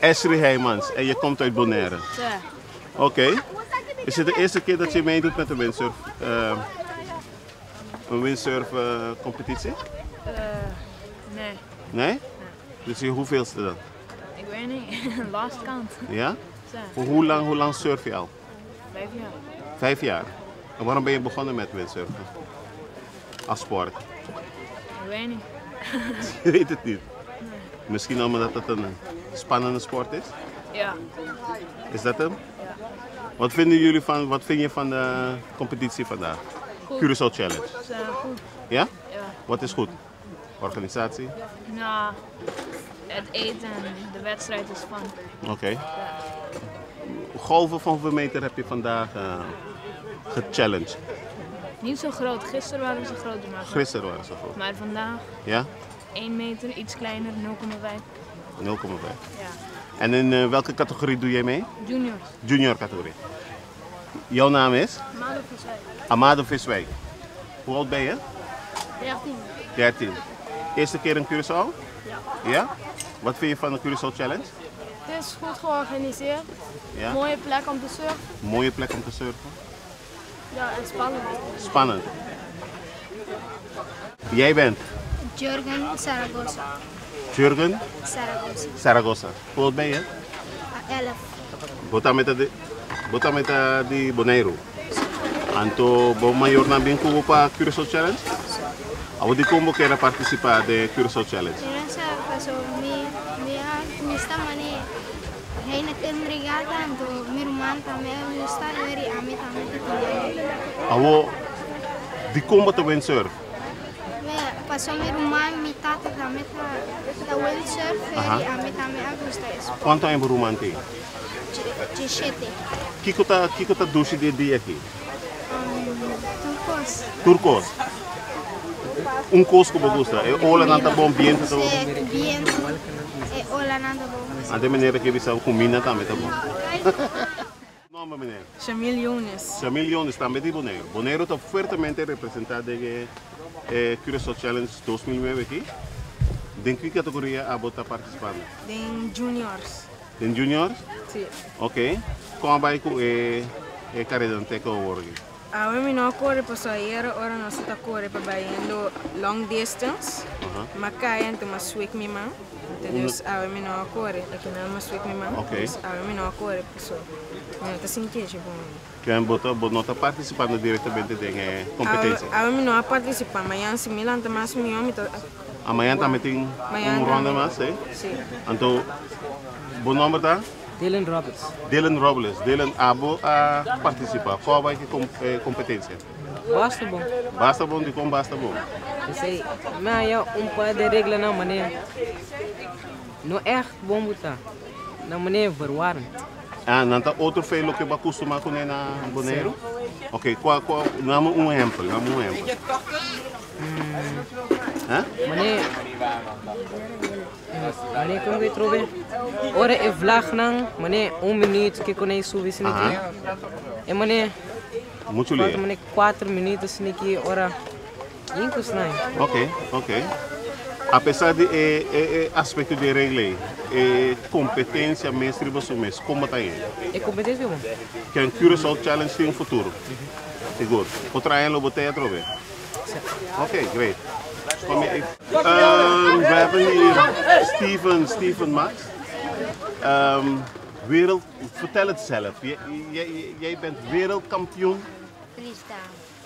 Ashley Heijmans en je komt uit Bonaire. Ja. Oké. Is het de eerste keer dat je meedoet met de windsurf, een windsurf competitie? Nee. Nee? Dus je hoeveelste dan? Ik weet niet. Last count. Ja? Ja. Hoe lang surf je al? 5 jaar. 5 jaar. En waarom ben je begonnen met windsurfen? Als sport? Ik weet niet. Je weet het niet. Misschien omdat het een spannende sport is? Ja. Is dat hem? Wat vinden jullie van, wat vind je van de competitie vandaag? Goed. Curaçao Challenge. Is goed. Ja? Ja. Wat is goed? Organisatie? Nou, het eten en de wedstrijd is fun. Oké. Golven van hoeveel meter heb je vandaag gechallenged? Niet zo groot. Gisteren waren ze groter, maar, Gisteren waren ze groot. maar vandaag Ja? 1 meter, iets kleiner, 0,5. 0,5. Ja. En in welke categorie doe jij mee? Juniors. Junior categorie. Jouw naam is? Amado Viswijk. Amado Viswijk. Hoe oud ben je? 13. 13. Eerste keer in Curaçao? Ja. Ja? Wat vind je van de Curaçao Challenge? Het is goed georganiseerd. Ja? Mooie plek om te surfen. Mooie plek om te surfen. Ja, en spannend. Spannend. Jij bent Jurgen Zaragoza. Jurgen Zaragoza. Zaragoza. Hoe oud ben je? 11. Bo tambe ta di Boneiru. Anto, bo mayornan a bin ku bo pa Curaçao Challenge? Awor dikon bo kier partisipá den Curaçao Challenge? Mi no sa paso mi mi mi ta mane Heineken Regatta anto mi ruman tambe gusta i ami tambe ta tene. Awor dikon bo ta windsurf? Mi paso mi ruman mi tata tambe ta ta windsurf i ami tambe a gusta e sport. Kuantu aña bo ruman tin? 17. Kiko ta dushi di e dia aki? Tur kos. Tur kos. Un kos ku bo gusta. E olanan ta bon, bientu ta bon. Si, bientu, e olanan ta bon. Ante meneer a ke bisa kuminda tambe ta bon. Nòmber meneer? Shamil Younes. Shamil Younes tambe di Boneiru. Boneiru ta fuertemente representá den e e Curaçao Challenge 2009 aki. Den ki kategoria abo ta partisipando? Den juniors. Den juniors? Si. Ok. Kon a bai ku e e kareda te ku awor aki? Awe mi no a kore paso ayera ora nos ta kore pa bayendo long distance. M'a kai anto m'a swik mi man. Dus awe mi no a kore. Akinan m'a swik mi man. Dus awe mi no a kore paso mi no ta sinti echi bon. Ken bo ta bo no ta partisipando direktamente den e kompetensia? Awe mi no a partisipá. Mañan si mi lanta mas mihó mi ta. Ah, mañan tambe tin un ronda mas, sí? Sí. Anto bo nòmber ta? Dylan Robles. Dylan Robles. Dylan, abo a partisipá. Kua a bai ki kompetensia? Basta bon. Basta bon? Dikon basta bon? Esei, mi haña un par di reglanan manera no ègt bon bo ta, nan manera verwarrend. Ah, nan ta otro fe loke bo a kustumá kuné na Boneiru? Oké, kua, kua, dame un ehèmpel, dame un ehèmpel. Hè? Manera, manera kon ku e trobe? Ora e vlagnan, manera un minuut ke konei subi asin'aki, e manera Muchu falta lihe. manera 4 minuut asin'aki ora yin ku snai. Ok. Apesar di e, e, e aspekto di regla ei, e kompetensia mes riba su mes, kon ta ei? E kompetensia bon. Ken Curaçao Challenge tin un futuro. Sigur. Otro aña lo bo t'ei atrobe. Oké, great. Kom je even. We hebben hier Steven, Steven Max. Wereld, vertel het zelf. Jij bent wereldkampioen Freestyle.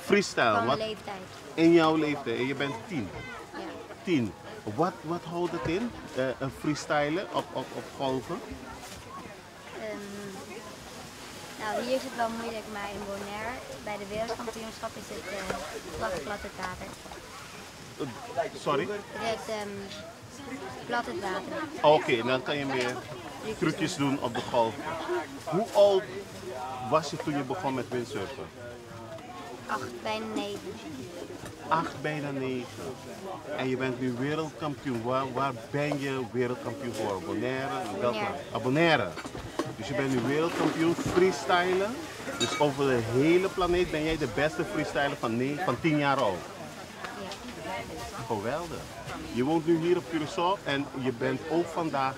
Freestyle. Van Wat mijn leeftijd. In jouw leeftijd. En je bent 10. Ja. 10. Wat houdt het in? Een freestylen op golven? Nou, hier is het wel moeilijk, maar in Bonaire, bij de wereldkampioenschap, is het plat, plat het water. Sorry? Het plat het water. Oké, dan kan je meer trucjes doen op de golf. Hoe oud was je toen je begon met windsurfen? 8, bijna 9. 8, bijna 9. En je bent nu wereldkampioen. Waar ben je wereldkampioen geworden? Bonaire? Welke? Bonaire. Ah, Bonaire. Dus je bent nu wereldkampioen freestylen. Dus over de hele planeet ben jij de beste freestyler van 10 jaar oud. Ja. Geweldig. Je woont nu hier op Curaçao en je bent ook vandaag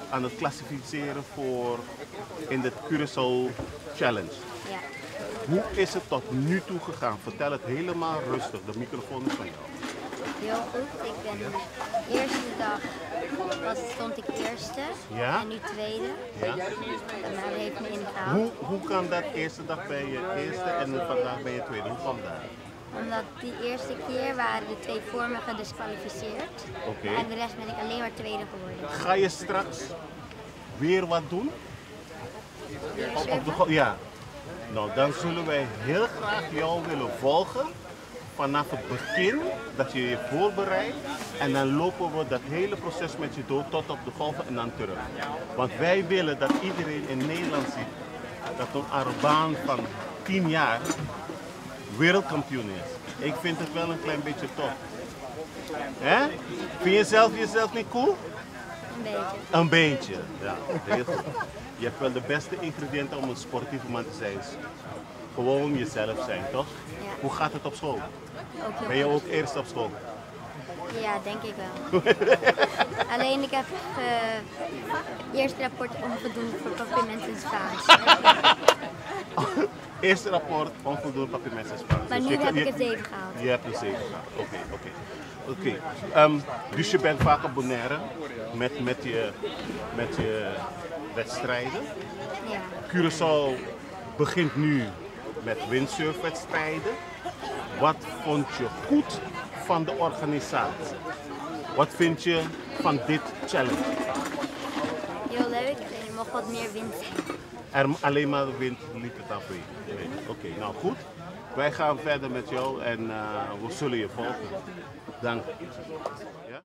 aan het klassificeren voor in de Curaçao Challenge. Ja. Hoe is het tot nu toe gegaan? Vertel het helemaal rustig. De microfoon is van jou. Heel goed. Ik ben de eerste dag was, stond ik eerste. Ja? En nu tweede. Ja? En hij heeft me ingehaald. Hoe, hoe kan dat eerste dag bij je eerste en vandaag bij je tweede? Hoe kwam dat? Omdat die eerste keer waren de twee voor me gedisqualificeerd. Oké. En de rest ben ik alleen maar tweede geworden. Ga je straks weer wat doen? Weer Op, op de, surfen? ja. Nou, dan zullen wij heel graag jou willen volgen vanaf het begin dat je je voorbereidt. En dan lopen we dat hele proces met je door tot op de golven en dan terug. Want wij willen dat iedereen in Nederland ziet dat een Arubaan van 10 jaar wereldkampioen is. Ik vind het wel een klein beetje tof. Hè? Vind je zelf jezelf niet cool? Een beetje. Een beetje, ja. Heel goed. Je hebt wel de beste ingrediënten om een sportieve man te zijn. Gewoon jezelf zijn, toch? Ja. Hoe gaat het op school? Ook heel Ben je goed. ook eerst op school? Ja, denk ik wel. Alleen ik heb uh, eerste rapport onvoldoende voor papiaments en Spaans. Eerste rapport onvoldoende papiaments en Spaans. Maar Dus nu je- heb je- ik het 7 gehaald. Je hebt een 7 gehaald. Oké, oké. Oké. Ehm, dus je bent vaak op Bonaire met, met, je, met je wedstrijden. Ja. Curaçao begint nu met windsurfwedstrijden. Wat vond je goed van de organisatie? Wat vind je van dit challenge? Heel leuk, alleen er mocht wat meer wind zijn. Er, alleen maar de wind liep het af. Oké, nou goed. Wij gaan verder met jou en eh, we zullen je volgen. Dank.